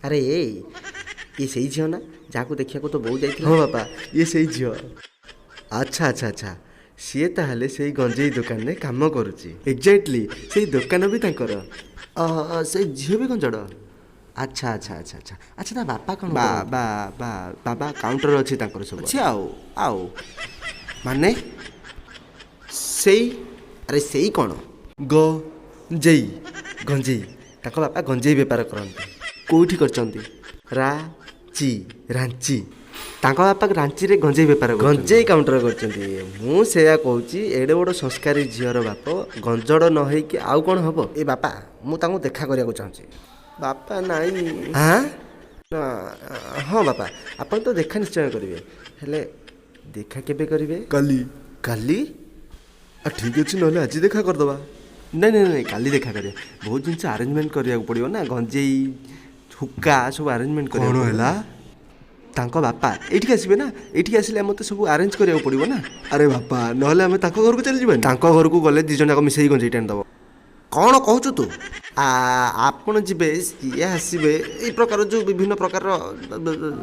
ଆରେ ଏ, ଇଏ ସେଇ ଝିଅ ନା ଯାହାକୁ ଦେଖିବାକୁ ତୋ ବୋଉ ଯାଇଥିଲା? ହଁ ବାପା, ଇଏ ସେଇ ଝିଅ। ଆଚ୍ଛା ଆଚ୍ଛା ଆଚ୍ଛା, ସିଏ ତାହେଲେ ସେଇ ଗଞ୍ଜେଇ ଦୋକାନରେ କାମ କରୁଛି। ଏକ୍ଜାକ୍ଟଲି, ସେଇ ଦୋକାନ ବି ତାଙ୍କର। ସେଇ ଝିଅ ବି ଗଞ୍ଜଡ଼। ଆଚ୍ଛା ଆଚ୍ଛା ଆଚ୍ଛା ଆଚ୍ଛା ଆଚ୍ଛା, ତା ବାପା କ'ଣ? ବା ବା ବା ବାବା କାଉଣ୍ଟର ଅଛି ତାଙ୍କର ସବୁ ଅଛି। ଆଉ ଆଉ ମାନେ ସେଇ, ଆରେ ସେଇ କ'ଣ? ଗ ଜେଇ, ଗଞ୍ଜେଇ। ତାଙ୍କ ବାପା ଗଞ୍ଜେଇ ବେପାର କରନ୍ତି। କେଉଁଠି କରିଛନ୍ତି? ରାଞ୍ଚି, ରାଞ୍ଚି। ତାଙ୍କ ବାପା ରାଞ୍ଚିରେ ଗଞ୍ଜେଇ ବେପାର, ଗଞ୍ଜେଇ କାଉଣ୍ଟର କରିଛନ୍ତି। ମୁଁ ସେଇଆ କହୁଛି, ଏଡ଼େ ବଡ଼ ସଂସ୍କାରୀ ଝିଅର ବାପ ଗଞ୍ଜଡ଼ ନ ହେଇକି ଆଉ କ'ଣ ହବ? ଏ ବାପା, ମୁଁ ତାଙ୍କୁ ଦେଖା କରିବାକୁ ଚାହୁଁଛି। ବାପା ନାଇଁ। ହଁ ହଁ ବାପା, ଆପଣ ତ ଦେଖା ନିଶ୍ଚୟ କରିବେ, ହେଲେ ଦେଖା କେବେ କରିବେ? କାଲି। କାଲି? ଠିକ୍ ଅଛି, ନହେଲେ ଆଜି ଦେଖା କରିଦେବା। ନାଇଁ ନାଇଁ ନାଇଁ, କାଲି ଦେଖା କରିବା। ବହୁତ ଜିନିଷ ଆରେଞ୍ଜମେଣ୍ଟ କରିବାକୁ ପଡ଼ିବ ନା, ଗଞ୍ଜେଇ ହୁକା ସବୁ ଆରେଞ୍ଜମେଣ୍ଟ କରିବାକୁ। କ'ଣ ହେଲା? ତାଙ୍କ ବାପା ଏଇଠିକି ଆସିବେ ନା, ଏଇଠିକି ଆସିଲେ ମୋତେ ସବୁ ଆରେଞ୍ଜ କରିବାକୁ ପଡ଼ିବ ନା। ଆରେ ବାପା, ନହେଲେ ଆମେ ତାଙ୍କ ଘରକୁ ଚାଲିଯିବା। ତାଙ୍କ ଘରକୁ ଗଲେ ଦୁଇ ଜଣ ଯାକ ମିଶେଇ ଗଞ୍ଜେଇ ଟାଣିଦେବ। କ'ଣ କହୁଛୁ ତୁ? ଆପଣ ଯିବେ, ସିଏ ଆସିବେ, ଏଇ ପ୍ରକାର ଯେଉଁ ବିଭିନ୍ନ ପ୍ରକାରର।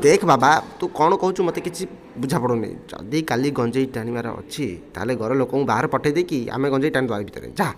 ଦେଖ ବାବା, ତୁ କ'ଣ କହୁଛୁ ମୋତେ କିଛି ବୁଝା ପଡ଼ୁନି। ଯଦି କାଲି ଗଞ୍ଜେଇ ଟାଣିବାର ଅଛି, ତାହେଲେ ଘର ଲୋକଙ୍କୁ ବାହାରେ ପଠେଇ ଦେଇକି ଆମେ ଗଞ୍ଜେଇ ଟାଣିଦେବା ଭିତରେ। ଯା।